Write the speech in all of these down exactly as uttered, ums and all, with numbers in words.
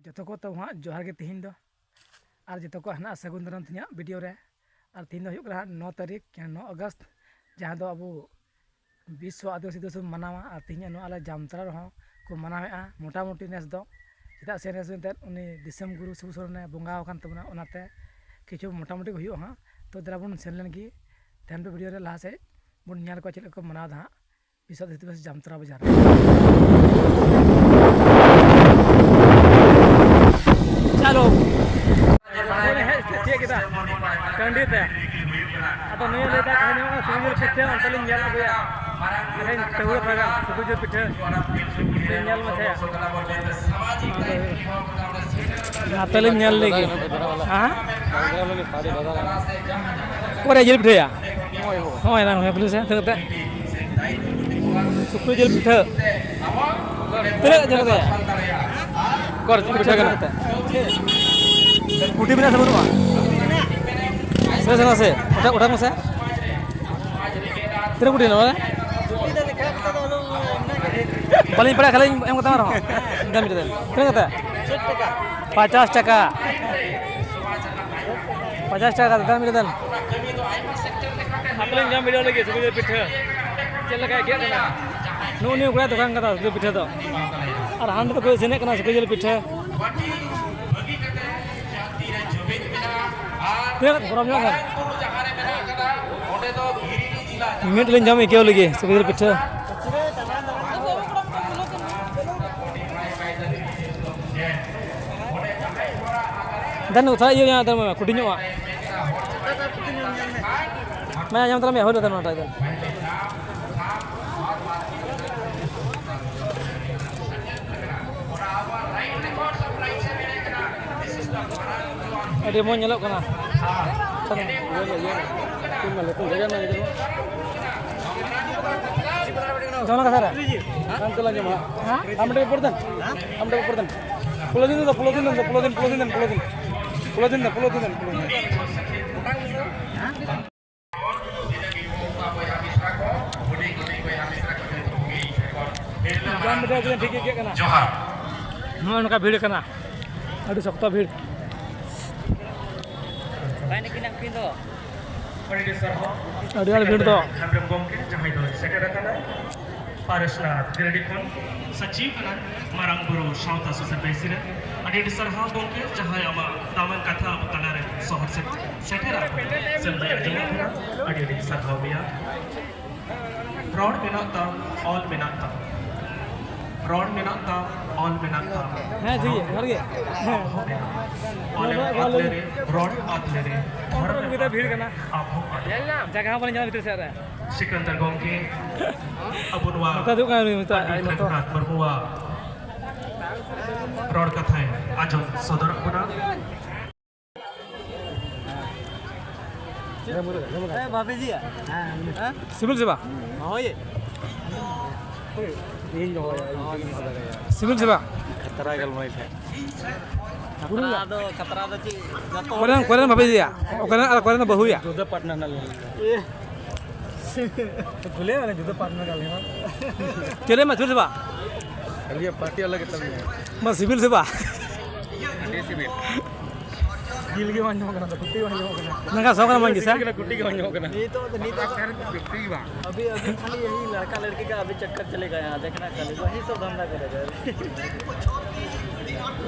ᱡᱚᱛᱚ ᱠᱚ ᱛᱚ ᱦᱟᱸᱜ ᱡᱚᱦᱟᱨ ᱜᱮ ᱛᱤᱦᱤᱧ ᱫᱚ, ᱟᱨ ᱡᱚᱛᱚ ᱠᱚ ᱦᱟᱸᱜ ᱥᱟᱹᱜᱩᱱ ᱫᱟᱨᱟᱢ ᱛᱤᱦᱤᱧᱟᱜ ᱵᱷᱤᱰᱤᱭᱳ ᱨᱮ᱾ ᱟᱨ ᱛᱤᱦᱤᱧ ᱫᱚ ᱦᱩᱭᱩᱜ ᱠᱟᱱᱟ ᱦᱟᱸᱜ ᱱᱚ ᱛᱟᱹᱨᱤᱠᱷ, ᱱᱚ ᱟᱜᱚᱥᱴ, ᱡᱟᱦᱟᱸ ᱫᱚ ᱟᱵᱚ ᱵᱤᱥᱥᱚ ᱟᱹᱫᱤᱵᱟᱹᱥᱤ ᱫᱤᱵᱚᱥ ᱵᱚᱱ ᱢᱟᱱᱟᱣᱟ, ᱟᱨ ᱛᱤᱦᱤᱧ ᱱᱚᱣᱟ ᱟᱞᱮ ᱡᱟᱢᱛᱟᱲᱟ ᱨᱮᱦᱚᱸ ᱠᱚ ᱢᱟᱱᱟᱣᱮᱫᱼᱟ ᱢᱚᱴᱟᱢᱩᱴᱤ ᱱᱮᱥ ᱫᱚ, ᱪᱮᱫᱟᱜ ᱥᱮ ᱱᱮᱥ ᱫᱚ ᱮᱱᱛᱮᱫ ᱩᱱᱤ ᱫᱤᱥᱚᱢ ᱜᱩᱨᱩ ᱥᱤᱵᱩ ᱥᱚᱨᱮᱱᱮ ᱵᱚᱸᱜᱟ ᱟᱠᱟᱱ ᱛᱟᱵᱚᱱᱟ, ᱚᱱᱟᱛᱮ ᱠᱤᱪᱷᱩ ᱢᱚᱴᱟᱢᱩᱴᱤ ᱦᱩᱭᱩᱜᱼᱟ ᱦᱟᱸᱜ᱾ ᱛᱚ ᱫᱮᱞᱟ ᱵᱚᱱ ᱥᱮᱱ ᱞᱮᱱ ᱜᱮ ᱛᱮᱦᱮᱧ ᱫᱚ ᱵᱷᱤᱰᱤᱭᱳ ᱨᱮ ᱞᱟᱦᱟ ᱥᱮᱫ ᱵᱚᱱ ᱧᱮᱞ ᱠᱚᱣᱟ ᱪᱮᱫ ᱞᱮᱠᱟ ᱠᱚ ᱢᱟᱱᱟᱣ ᱮᱫᱟ ᱦᱟᱸᱜ ᱵᱤᱥᱥᱚ ᱟᱹᱫᱤᱵᱟᱹᱥᱤ ᱫᱤᱵᱚᱥ ᱡᱟᱢᱛᱟᱲᱟ ᱵᱟᱡᱟᱨ ᱨᱮ᱾ ᱪᱟᱞᱳ᱾ ᱱᱚᱰᱮ ᱦᱮᱡ ᱛᱤᱭᱟᱹᱜ ᱠᱮᱫᱟ ᱴᱟᱺᱰᱤ ᱛᱮ᱾ ᱟᱫᱚ ᱱᱤᱭᱟᱹ ᱞᱟᱹᱭ ᱫᱟ ᱛᱟᱦᱮᱸ ᱧᱟᱢᱚᱜᱼᱟ ᱥᱩᱠᱨᱤ ᱡᱤᱞ ᱯᱤᱴᱷᱟᱹ, ᱚᱱᱛᱮ ᱞᱤᱧ ᱧᱮᱞ ᱟᱹᱜᱩᱭᱟ᱾ ᱛᱮᱦᱮᱧ ᱛᱟᱹᱦᱩᱲᱟ ᱛᱷᱚᱲᱟ ᱜᱟᱱ ᱥᱩᱠᱨᱤ ᱡᱤᱞ ᱯᱤᱴᱷᱟᱹ ᱞᱤᱧ ᱧᱮᱞ ᱢᱟᱪᱷᱟᱭᱟ᱾ ᱱᱟᱛᱮ ᱞᱤᱧ ᱧᱮᱞ ᱞᱮᱜᱮ᱾ ᱦᱮᱸ? ᱚᱠᱟᱨᱮ ᱡᱤᱞ ᱯᱤᱴᱷᱟᱹᱭᱟ? ᱱᱚᱜᱼᱚᱭ ᱱᱟᱝ ᱦᱮᱸ, ᱯᱩᱞᱤᱥ ᱦᱮᱸ, ᱛᱤᱱᱟᱹᱜ ᱛᱮ? ᱥᱩᱠᱨᱤ ᱡᱤᱞ ᱯᱤᱴᱷᱟᱹ᱾ ᱛᱤᱱᱟᱹᱜ ᱡᱤᱞ ᱯᱤᱴᱷᱟᱹ? ᱚᱠᱟᱨᱮ ᱪᱮᱫ ᱯᱤᱴᱷᱟᱹ ᱠᱟᱱᱟ? ᱠᱩᱴᱤ ᱢᱮᱱᱟᱜ ᱥᱮ ᱵᱟᱹᱱᱩᱜᱼᱟ? ᱥᱮ, ᱥᱮ, ᱥᱮ, ᱚᱴᱟᱜ, ᱚᱴᱟᱜ ᱢᱮᱥᱮ᱾ ᱛᱤᱱᱟᱹᱜ ᱠᱩᱴᱤ ᱱᱚᱣᱟ? ᱵᱟᱹᱞᱤᱧ ᱯᱟᱲᱟᱜ ᱠᱷᱟᱹᱞᱤᱧ ᱮᱢ ᱠᱟᱛᱟᱢ ᱨᱮᱦᱚᱸ᱾ ᱫᱟᱢ ᱢᱤᱫ ᱴᱟᱠᱟ᱾ ᱛᱤᱱᱟᱹᱜ ᱠᱟᱛᱮ? ᱯᱚᱧᱪᱟᱥ ᱴᱟᱠᱟ᱾ ᱯᱚᱧᱪᱟᱥ ᱴᱟᱠᱟ ᱠᱟᱛᱮ, ᱫᱟᱢ ᱢᱤᱫ ᱴᱟᱠᱟ᱾ ᱟᱯᱮ ᱞᱤᱧ ᱡᱚᱢ ᱵᱤᱰᱟᱹᱣ ᱞᱟᱹᱜᱤᱫ ᱥᱩᱠᱨᱤ ᱡᱤᱞ ᱯᱤᱴᱷᱟᱹ᱾ ᱪᱮᱫ ᱞᱮᱠᱟ ᱟᱹᱭᱠᱟᱹᱜ ᱠᱟᱱᱟ? ᱱᱩᱜᱼᱩ ᱱᱤᱭᱟᱹ ᱠᱚᱲᱟᱭ ᱫᱚᱠᱟᱱ ᱠᱟᱫᱟ ᱥᱩᱠᱨᱤ ᱯᱤᱴᱷᱟᱹ ᱫᱚ᱾ ᱟᱨ ᱦᱟᱸᱰᱮ ᱫᱚᱠᱚ ᱤᱥᱤᱱᱮᱫ ᱠᱟᱱᱟ ᱥᱩᱠᱨᱤ ᱡᱤᱞ ᱯᱤᱴᱷᱟᱹ᱾ ᱛᱤᱱᱟᱹᱜ ᱜᱚᱨᱚᱢ ᱧᱚᱜ ᱠᱟᱱᱟ? ᱢᱤᱫ ᱞᱤᱧ ᱡᱚᱢ ᱟᱹᱭᱠᱟᱹᱣ ᱞᱮᱜᱮ ᱥᱩᱠᱨᱤ ᱡᱤᱞ ᱯᱤᱴᱷᱟᱹ᱾ ᱫᱮᱱ ᱛᱷᱚᱲᱟ ᱤᱭᱟᱹ ᱧᱚᱜ, ᱫᱮᱱ ᱠᱩᱴᱤ ᱧᱚᱜ᱾ ᱢᱟ ᱧᱟᱢ ᱛᱟᱞᱟᱝ ᱢᱮ, ᱦᱩᱭ ᱞᱮᱱ ᱛᱟᱢᱟ ᱱᱚᱣᱟᱴᱟᱜ ᱫᱚ᱾ ᱟᱹᱰᱤ ᱢᱚᱡᱽ ᱧᱮᱞᱚᱜ ᱠᱟᱱᱟ᱾ ᱡᱚᱱᱟ ᱠᱟᱛᱷᱟ ᱨᱮ᱾ ᱟᱢ ᱴᱷᱮᱱ ᱯᱚᱨᱫᱟᱱ᱾ ᱟᱢ ᱴᱷᱮᱱ ᱯᱚᱨᱫᱟᱱ᱾ ᱯᱚᱞᱚᱫᱤᱱ ᱫᱚ, ᱯᱚᱞᱚᱫᱤᱱ ᱫᱚ, ᱯᱚᱞᱚᱫᱤᱱ, ᱯᱚᱞᱚᱫᱤᱱ, ᱯᱚᱞᱚᱫᱤᱱ ᱫᱚ, ᱯᱚᱞᱚᱫᱤᱱ ᱫᱚ᱾ ᱡᱚᱢ ᱵᱤᱰᱟᱹᱣ ᱠᱮᱫᱟ, ᱴᱷᱤᱠ ᱜᱮ ᱟᱹᱭᱠᱟᱹᱜ ᱠᱟᱱᱟ᱾ ᱡᱚᱦᱟᱨ᱾ ᱱᱚᱜᱼᱚᱭ ᱱᱚᱝᱠᱟ ᱵᱷᱤᱲ ᱠᱟᱱᱟ᱾ ᱟᱹᱰᱤ ᱥᱚᱠᱛᱚ ᱵᱷᱤᱲ᱾ ᱵᱟᱭ ᱱᱟᱹᱠᱤᱱ ᱩᱱᱠᱤᱱ ᱫᱚ᱾ ᱟᱹᱰᱤ ᱟᱹᱰᱤ ᱵᱷᱤᱲ ᱫᱚ᱾ ᱦᱮᱢᱵᱨᱚᱢ ᱜᱚᱢᱠᱮ ᱡᱟᱦᱟᱸᱭ ᱫᱚ ᱥᱮᱴᱮᱨ ᱟᱠᱟᱱᱟᱭ᱾ ᱯᱟᱨᱮᱥᱱᱟᱛᱷ ᱜᱤᱨᱰᱤ ᱠᱷᱚᱱ ᱥᱟᱹᱪᱤ ᱠᱟᱱᱟ ᱢᱟᱨᱟᱝ ᱵᱩᱨᱩ ᱥᱟᱶᱛᱟ ᱥᱩᱥᱟᱹᱨ ᱵᱮᱥᱤ ᱨᱮ᱾ ᱟᱹᱰᱤ ᱟᱹᱰᱤ ᱥᱟᱨᱦᱟᱣ ᱜᱚᱢᱠᱮ, ᱡᱟᱦᱟᱸᱭ ᱟᱢᱟᱜ ᱫᱟᱢᱟᱱ ᱠᱟᱛᱷᱟ ᱟᱵᱚ ᱛᱟᱞᱟᱨᱮ ᱥᱚᱦᱚᱨ ᱥᱮ-, ᱥᱮᱴᱮᱨ ᱟᱠᱟᱱᱟ᱾ ᱥᱮ ᱞᱟᱹᱭ ᱟᱸᱡᱚᱢ ᱟᱵᱚᱱᱟ᱾ ᱟᱹᱰᱤ ᱟᱹᱰᱤ ᱥᱟᱨᱦᱟᱣ ᱢᱮᱭᱟ᱾ ᱨᱚᱲ ᱢᱮᱱᱟᱜ ᱛᱟᱢ, ᱚᱞ ᱢᱮᱱᱟᱜ ᱛᱟᱢ᱾ ᱨᱚᱲ ᱢᱮᱱᱟᱜ ᱛᱟᱢ, ᱚᱞ ᱢᱮᱱᱟᱜ ᱛᱟᱢ᱾ ᱦᱮᱸ, ᱡᱤ, ᱡᱚᱦᱟᱨ ᱜᱮ᱾ ᱟᱢ ᱦᱚᱸ ᱢᱮᱱᱟᱜ᱾ ᱚᱞᱮᱢ ᱟᱫ ᱞᱮᱨᱮ, ᱨᱚᱲᱮᱢ ᱟᱫ ᱞᱮᱨᱮ, ᱫᱷᱚᱨᱚᱢᱮᱢ ᱟᱫ ᱞᱮᱨᱮ, ᱟᱢ ᱦᱚᱸ ᱟᱫ᱾ ᱡᱟᱭᱜᱟ ᱦᱚᱸ ᱵᱟᱞᱮ ᱧᱟᱢᱟ ᱵᱷᱤᱛᱤᱨ ᱥᱮᱫ ᱨᱮ᱾ ᱥᱤᱠᱟᱱᱫᱟᱨ ᱜᱚᱢᱠᱮ, ᱟᱵᱚ ᱱᱚᱣᱟ ᱱᱚᱛᱮ ᱫᱩᱲᱩᱵ ᱠᱟᱱᱟ ᱩᱱᱤ ᱱᱤᱛᱚᱜ, ᱯᱚᱱᱰᱤᱛ ᱱᱤᱛᱚᱜ᱾ ᱨᱚᱜᱷᱩᱱᱟᱛᱷ ᱢᱩᱨᱢᱩᱣᱟᱜ ᱨᱚᱲ ᱠᱟᱛᱷᱟᱭ ᱟᱸᱡᱚᱢ ᱥᱚᱫᱚᱨᱚᱜ ᱠᱟᱱᱟ᱾ ᱮ, ᱵᱷᱟᱵᱷᱤ ᱡᱤ ᱭᱟ? ᱦᱮᱸ? ᱥᱤᱵᱤᱞ ᱥᱮ ᱵᱟᱝ? ᱦᱳᱭ᱾ ᱥᱤᱵᱤᱞ ᱥᱮ ᱵᱟᱝ? ᱠᱷᱟᱛᱨᱟ ᱜᱟᱞᱢᱟᱨᱟᱣ ᱠᱷᱟᱡ᱾ ᱠᱷᱟᱛᱨᱟ ᱫᱚ, ᱠᱷᱟᱛᱨᱟ ᱫᱚ ᱪᱮᱫ? ᱡᱚᱛᱚ ᱦᱚᱲ ᱚᱠᱚᱭ ᱨᱮᱱ, ᱚᱠᱚᱭ ᱨᱮᱱ ᱵᱷᱟᱵᱷᱤ ᱡᱤ ᱭᱟ? ᱚᱠᱚᱭ ᱨᱮᱱ ᱟᱨ ᱚᱠᱚᱭ ᱨᱮᱱ ᱵᱟᱹᱦᱩ ᱭᱟ? ᱡᱩᱫᱟᱹ ᱯᱟᱴᱱᱟᱨ ᱱᱟᱞᱮ᱾ ᱮ᱾ ᱠᱷᱩᱞᱮ ᱢᱟᱱᱮ ᱡᱩᱫᱟᱹ ᱯᱟᱴᱱᱟᱨ ᱜᱟᱞᱢᱟᱨᱟᱣ᱾ ᱪᱮᱞᱮ ᱢᱟ ᱥᱤᱵᱤᱞ ᱥᱮ ᱵᱟᱝ? ᱟᱹᱞᱤᱧᱟᱜ ᱯᱟᱨᱴᱤ ᱟᱞᱟᱜᱽ ᱜᱮ ᱛᱟᱹᱞᱤᱧᱟ᱾ ᱢᱟ ᱥᱤᱵᱤᱞ ᱥᱮ ᱵᱟᱝ? ᱟᱹᱰᱤ ᱥᱤᱵᱤᱞ᱾ ᱡᱤᱞ ᱜᱮ ᱵᱟᱝ ᱧᱟᱢᱚᱜ ᱠᱟᱱᱟ, ᱛᱚ ᱠᱩᱴᱤ ᱵᱟᱝ ᱧᱟᱢᱚᱜ ᱠᱟᱱᱟ᱾ ᱱᱚᱝᱠᱟ ᱥᱚ ᱠᱟᱱᱟ ᱵᱟᱝ ᱜᱮ, ᱥᱮ? ᱠᱩᱴᱤ ᱜᱮ ᱵᱟᱝ ᱧᱟᱢᱚᱜ ᱠᱟᱱᱟ᱾ ᱱᱤᱛᱚᱜ ᱫᱚ, ᱱᱤᱛᱚᱜ ᱫᱚ ᱠᱩᱴᱤ ᱜᱮ ᱵᱟᱝ᱾ ᱟᱵᱷᱤ, ᱟᱵᱷᱤ ᱠᱷᱟᱹᱞᱤ ᱭᱮᱦᱤ ᱞᱟᱲᱠᱟ ᱞᱟᱲᱠᱤ ᱠᱟ ᱟᱵᱷᱤ ᱪᱟᱠᱠᱟᱨ ᱪᱟᱞᱮᱜᱟ ᱭᱟᱦᱟᱸ, ᱫᱮᱠᱷᱱᱟ ᱠᱷᱟᱹᱞᱤ ᱣᱟᱦᱤ ᱥᱚᱵ ᱫᱷᱟᱱᱫᱟ ᱠᱟᱨᱮᱜᱟ᱾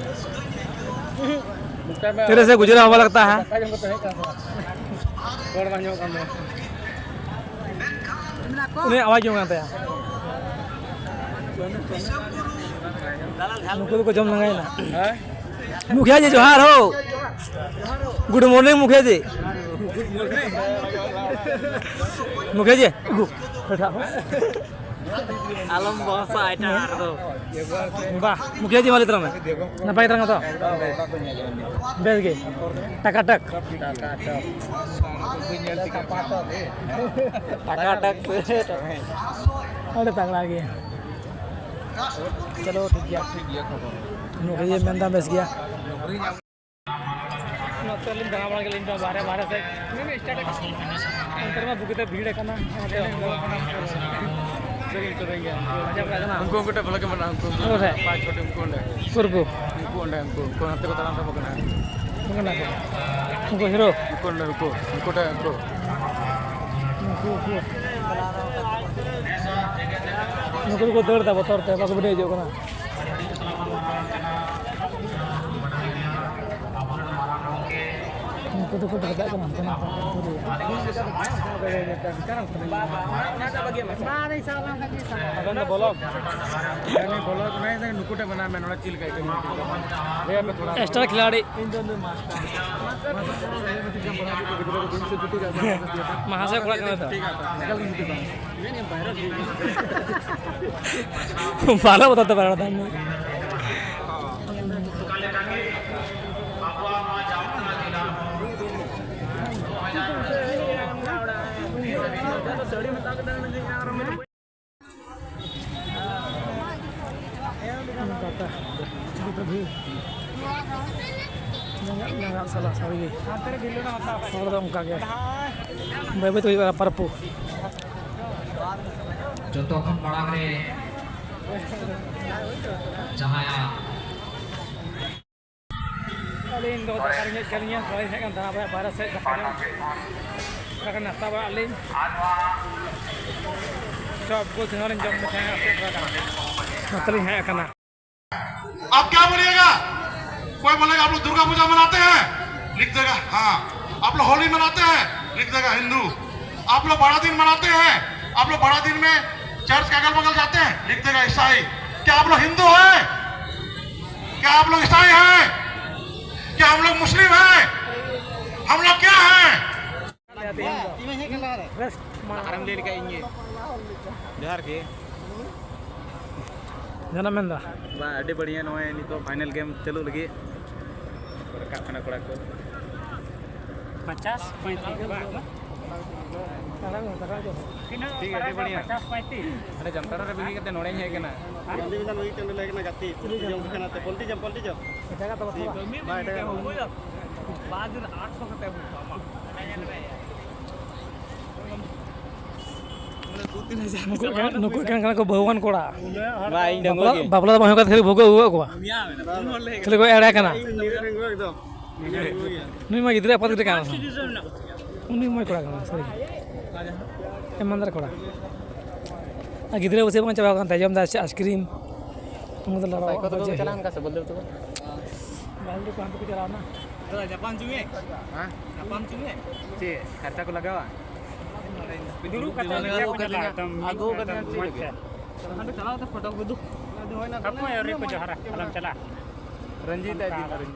ᱛᱮᱨᱮ ᱥᱮ ᱜᱩᱡᱽᱨᱟ ᱦᱚᱣᱟ ᱞᱟᱜᱽᱛᱟ ᱦᱟᱭ᱾ ᱫᱟᱠᱟ ᱡᱚᱢ ᱠᱟᱛᱮ ᱦᱮᱡ ᱠᱟᱱᱟ᱾ ᱨᱚᱲ ᱵᱟᱝ ᱟᱸᱡᱚᱢᱚᱜ ᱠᱟᱱ ᱛᱟᱭᱟ᱾ ᱩᱱᱤᱭᱟᱜ ᱟᱣᱟᱡᱽ ᱜᱮ ᱵᱟᱝ ᱛᱟᱭᱟ᱾ ᱱᱩᱠᱩ ᱫᱚᱠᱚ ᱡᱚᱢ ᱞᱟᱸᱜᱟᱭᱮᱱᱟ᱾ ᱦᱮᱸ? ᱢᱩᱠᱷᱤᱭᱟ ᱡᱤ, ᱡᱚᱦᱟᱨ ᱦᱳ᱾ Good morning, ᱢᱩᱠᱷᱤᱭᱟ ᱡᱤ᱾ ᱢᱩᱠᱷᱤᱭᱟ ᱡᱤ, ᱟᱹᱜᱩ᱾ ᱟᱞᱚᱢ ᱵᱚᱦᱚᱥᱟ ᱮᱴᱟᱜ ᱨᱮᱫᱚ᱾ ᱵᱟ, ᱢᱩᱠᱷᱤᱭᱟ ᱡᱤ, ᱢᱟ ᱞᱟᱹᱭ ᱛᱟᱞᱟᱝ ᱢᱮ᱾ ᱱᱟᱯᱟᱭ ᱛᱟᱞᱟᱝ ᱛᱚ? ᱵᱮᱥ ᱜᱮ᱾ ᱴᱟᱠᱟ ᱴᱟᱠ᱾ ᱴᱟᱠᱟ ᱴᱟᱠ ᱥᱮ᱾ ᱟᱹᱰᱤ ᱛᱟᱜᱲᱟ ᱜᱮ᱾ ᱪᱚᱞᱚ, ᱴᱷᱤᱠ ᱜᱮᱭᱟ᱾ ᱢᱩᱠᱷᱤᱭᱟ ᱡᱤ ᱢᱮᱱᱫᱟ ᱵᱮᱥ ᱜᱮᱭᱟ᱾ ᱱᱚᱛᱮ ᱞᱤᱧ ᱫᱟᱬᱟ ᱵᱟᱲᱟ ᱠᱮᱫᱟ, ᱤᱧ ᱫᱚ ᱵᱟᱦᱨᱮ, ᱵᱟᱦᱨᱮ ᱥᱮᱫ᱾ ᱚᱱᱛᱮ ᱨᱮᱢᱟ ᱵᱩᱜᱤᱛᱮ ᱵᱷᱤᱲ ᱟᱠᱟᱱᱟ, ᱚᱱᱟᱛᱮ ᱩᱱᱠᱩ ᱠᱚ ᱴᱷᱮᱱ ᱵᱷᱟᱞᱮ ᱜᱮ ᱢᱮᱱᱟᱜᱼᱟ, ᱩᱱᱠᱩ ᱚᱠᱚᱭ ᱴᱷᱮᱱ? ᱯᱟᱸᱪ ᱪᱷᱚᱴᱤ ᱩᱱᱠᱩ ᱚᱸᱰᱮ᱾ ᱩᱠᱩᱨ ᱠᱚ? ᱩᱱᱠᱩ ᱚᱸᱰᱮ, ᱩᱱᱠᱩ, ᱩᱱᱠᱩ ᱦᱟᱱᱛᱮ ᱠᱚ ᱫᱟᱬᱟᱱ ᱛᱟᱵᱚ ᱠᱟᱱᱟ᱾ ᱩᱱᱠᱩ ᱠᱟᱱᱟ ᱠᱚ᱾ ᱩᱱᱠᱩ ᱦᱤᱨᱳ᱾ ᱩᱱᱠᱩ ᱚᱸᱰᱮ, ᱩᱱᱠᱩ, ᱩᱱᱠᱩ ᱴᱷᱮᱱ, ᱩᱱᱠᱩ᱾ ᱩᱱᱠᱩ, ᱩᱱᱠᱩ᱾ ᱱᱩᱠᱩ ᱫᱚᱠᱚ ᱫᱟᱹᱲ ᱮᱫᱟ ᱵᱚᱛᱚᱨ ᱛᱮ, ᱵᱟᱠᱚ ᱵᱤᱰᱟᱹᱣ ᱦᱤᱡᱩᱜ ᱠᱟᱱᱟ᱾ ᱩᱱᱠᱩ ᱫᱚᱠᱚ ᱵᱷᱟᱜᱟᱜ ᱠᱟᱱᱟ ᱦᱟᱱᱛᱮ ᱱᱟᱛᱮ᱾ ᱟᱵᱮᱱ ᱫᱚ ᱵᱚᱞᱚ᱾ ᱩᱱᱤ ᱵᱚᱞᱚ ᱠᱟᱱᱟᱭ, ᱱᱩᱠᱩ ᱴᱷᱮᱱ ᱢᱮᱱᱟᱭ, ᱢᱮ ᱱᱚᱰᱮ ᱪᱮᱫ ᱞᱮᱠᱟ ᱟᱹᱭᱠᱟᱹᱣ ᱠᱟᱱᱟ? ᱞᱟᱹᱭ ᱟᱯᱮ ᱛᱷᱚᱲᱟ᱾ ᱮᱠᱥᱴᱨᱟ ᱠᱷᱤᱞᱟᱲᱤ᱾ ᱢᱟᱦᱟᱥᱚᱭ ᱠᱚᱲᱟ ᱠᱟᱱᱟ ᱛᱚ᱾ ᱵᱟᱞᱮ ᱵᱚᱫᱚᱞ ᱛᱮ ᱯᱟᱨᱚᱢ ᱫᱟ᱾ ᱠᱟᱛᱷᱟ᱾ ᱡᱟᱸᱜᱟ, ᱡᱟᱸᱜᱟ ᱥᱟᱞᱟᱜ ᱥᱟᱹᱨᱤ ᱜᱮ᱾ ᱦᱚᱲ ᱫᱚ ᱚᱱᱠᱟ ᱜᱮ᱾ ᱵᱟᱹᱭ ᱵᱟᱹᱭ ᱛᱮ ᱦᱩᱭᱩᱜᱼᱟ ᱯᱟᱨᱯᱩ᱾ ᱡᱚᱛᱚ ᱠᱷᱚᱱ ᱢᱟᱲᱟᱝ ᱨᱮ ᱡᱟᱦᱟᱸᱭᱟᱜ ᱟᱹᱞᱤᱧ ᱫᱚ ᱫᱟᱠᱟ ᱨᱮᱸᱜᱮᱡ ᱠᱟᱹᱞᱤᱧᱟ, ᱵᱟᱹᱞᱤᱧ ᱦᱮᱡ ᱠᱟᱱ ᱛᱟᱦᱮᱱᱟ ᱵᱟᱭᱨᱮ ᱥᱮᱫ ᱫᱟᱠᱟ ᱡᱚᱢ᱾ ᱫᱟᱠᱟ ᱱᱟᱥᱛᱟ ᱵᱟᱲᱟᱜ ᱟᱹᱞᱤᱧ᱾ ᱪᱚᱯ ᱠᱚ ᱛᱤᱱᱟᱹᱜ ᱞᱤᱧ ᱡᱚᱢ ᱞᱮᱠᱷᱟᱱ ᱟᱯᱮ ᱛᱷᱚᱲᱟ ᱜᱟᱱ᱾ ᱱᱚᱛᱮ ᱞᱤᱧ ᱦᱮᱡ ᱟᱠᱟᱱᱟ᱾ आप क्या बोलिएगा? कोई बोलेगा, "आप लोग दुर्गा पूजा मनाते हैं?" लिख देगा, "हाँ।" "आप लोग होली मनाते हैं?" लिख देगा, "हिंदू।" "आप लोग बड़ा दिन मनाते हैं?" "आप लोग बड़ा दिन में चर्च के अगल बगल जाते हैं?" लिख देगा, "ईसाई।" "क्या आप लोग हिंदू हैं? क्या आप लोग ईसाई हैं? क्या हम लोग मुस्लिम हैं? हम लोग क्या हैं?" ᱞᱟᱦᱟᱨᱮᱢ ᱞᱟᱹᱭ ᱞᱮᱠᱷᱟᱡ ᱤᱧ ᱜᱮ᱾ ᱡᱚᱦᱟᱨ ᱜᱮ᱾ ᱡᱟᱦᱟᱱᱟᱜ ᱢᱮᱱᱫᱟ? ᱵᱟ, ᱟᱹᱰᱤ ᱵᱟᱹᱲᱤᱭᱟᱹ, ᱱᱚᱜᱼᱚᱭ ᱱᱤᱛᱚᱜ ᱯᱷᱟᱭᱱᱮᱞ ᱜᱮᱢ ᱪᱟᱹᱞᱩᱜ ᱞᱟᱹᱜᱤᱫ᱾ ᱨᱟᱠᱟᱵ ᱠᱟᱱᱟ ᱠᱚᱲᱟ ᱠᱚ᱾ ᱯᱚᱧᱪᱟᱥ ᱯᱚᱸᱭᱛᱤᱥ ᱵᱟᱝ? ᱴᱷᱤᱠ, ᱟᱹᱰᱤ ᱵᱟᱹᱲᱤᱭᱟᱹ᱾ ᱯᱚᱧᱪᱟᱥ ᱯᱚᱸᱭᱛᱤᱥ᱾ ᱟᱞᱮ ᱡᱟᱢᱛᱟᱲᱟ ᱨᱮ ᱵᱟᱹᱜᱤ ᱠᱟᱛᱮ ᱱᱚᱰᱮᱧ ᱦᱮᱡ ᱠᱟᱱᱟ᱾ ᱯᱚᱞᱴᱤ ᱡᱚᱢ ᱠᱟᱱᱟ ᱛᱮ, ᱯᱚᱞᱴᱤ ᱡᱚᱢ, ᱯᱚᱞᱴᱤ ᱡᱚᱢ᱾ ᱮᱴᱟᱜᱟᱜ ᱫᱚ ᱵᱟᱹᱱᱩᱜᱼᱟ᱾ ᱵᱟᱨ ᱫᱤᱱ ᱟᱴᱥᱚ ᱠᱟᱛᱮ ᱟᱹᱜᱩ ᱠᱚᱣᱟ, ᱢᱟ᱾ ᱱᱩᱠᱩ ᱮᱠᱟᱱ, ᱱᱩᱠᱩ ᱮᱠᱟᱱ ᱠᱟᱱᱟ ᱠᱚ ᱵᱟᱹᱦᱩᱣᱟᱱ ᱠᱚᱲᱟ᱾ ᱵᱟ, ᱤᱧ ᱰᱟᱺᱜᱩᱣᱟᱹ ᱵᱟᱯᱞᱟ, ᱜᱮ᱾ ᱵᱟᱯᱞᱟ ᱫᱚ ᱵᱟᱝ ᱦᱩᱭ ᱠᱟᱱ ᱛᱟᱹᱠᱤᱱᱟ, ᱠᱷᱟᱹᱞᱤ ᱵᱟᱹᱦᱩ ᱠᱚ ᱟᱹᱜᱩ ᱟᱠᱟᱫ ᱠᱚᱣᱟ᱾ ᱠᱷᱟᱹᱞᱤ ᱠᱚ ᱮᱲᱮ ᱠᱟᱱᱟ᱾ ᱱᱩᱭ ᱢᱟ ᱜᱤᱫᱽᱨᱟᱹ ᱟᱯᱟᱛ ᱜᱤᱫᱽᱨᱟᱹ ᱠᱟᱱᱟ᱾ ᱩᱱᱤ ᱢᱚᱡᱽ ᱠᱚᱲᱟ ᱠᱟᱱᱟ, ᱥᱟᱹᱨᱤ ᱜᱮ᱾ ᱮᱢᱟᱱᱫᱟᱨ ᱠᱚᱲᱟ᱾ ᱟᱨ ᱜᱤᱫᱽᱨᱟᱹ ᱵᱚᱥᱮ ᱵᱟᱝ ᱪᱟᱵᱟ ᱟᱠᱟᱱ ᱛᱟᱭᱟ, ᱡᱚᱢ ᱫᱟ ᱟᱭᱥᱠᱨᱤᱢ᱾ ᱩᱱᱠᱩ ᱫᱚ ᱞᱟᱲᱟᱣ ᱥᱟᱭᱠᱚ ᱛᱟᱠᱚ ᱠᱚ ᱪᱟᱞᱟᱣ ᱮᱱᱟ ᱥᱮ ᱵᱚᱞᱫᱮᱵ ᱛᱟᱠᱚ? ᱵᱟᱞᱫᱮᱵ ᱠᱚ ᱦᱟᱱᱛᱮ ᱠᱚ ᱪᱟᱞᱟᱣ ᱮᱱᱟ᱾ ᱫᱟᱫᱟ, ᱧᱟᱯᱟᱢ ᱦᱚᱪᱚ ᱢᱮ᱾ ᱦᱮᱸ? ᱧᱟᱯᱟᱢ ᱦᱚᱪᱚ ᱢᱮ᱾ ᱪᱮᱫ ᱠᱷᱟᱨᱪᱟ ᱠᱚ ᱞᱟᱜᱟᱣᱟ? ᱫᱩᱲᱩᱵ ᱠᱟᱛᱮ ᱞᱟᱹᱭ ᱟᱠᱚ ᱪᱟᱞᱟᱜᱼᱟ, ᱮᱠᱫᱚᱢ ᱟᱹᱜᱩ ᱠᱟᱛᱮ ᱮᱠᱫᱚᱢ ᱪᱮᱫ ᱢᱚᱡᱽ ᱞᱟᱹᱜᱤᱫ? ᱛᱮ᱾ ᱦᱟᱸᱰᱮ ᱪᱟᱞᱟᱣ ᱠᱟᱛᱮ ᱯᱷᱳᱴᱳ ᱠᱚ ᱩᱫᱩᱜ᱾ ᱦᱟᱯᱳᱭ, ᱟᱹᱣᱨᱤ ᱠᱚ ᱡᱚᱦᱟᱨᱟ, ᱟᱞᱚᱢ ᱪᱟᱞᱟᱜᱼᱟ᱾ ᱨᱚᱧᱡᱤᱛ ᱟᱭ ᱫᱤᱱ, ᱨᱚᱧᱡᱤᱛ᱾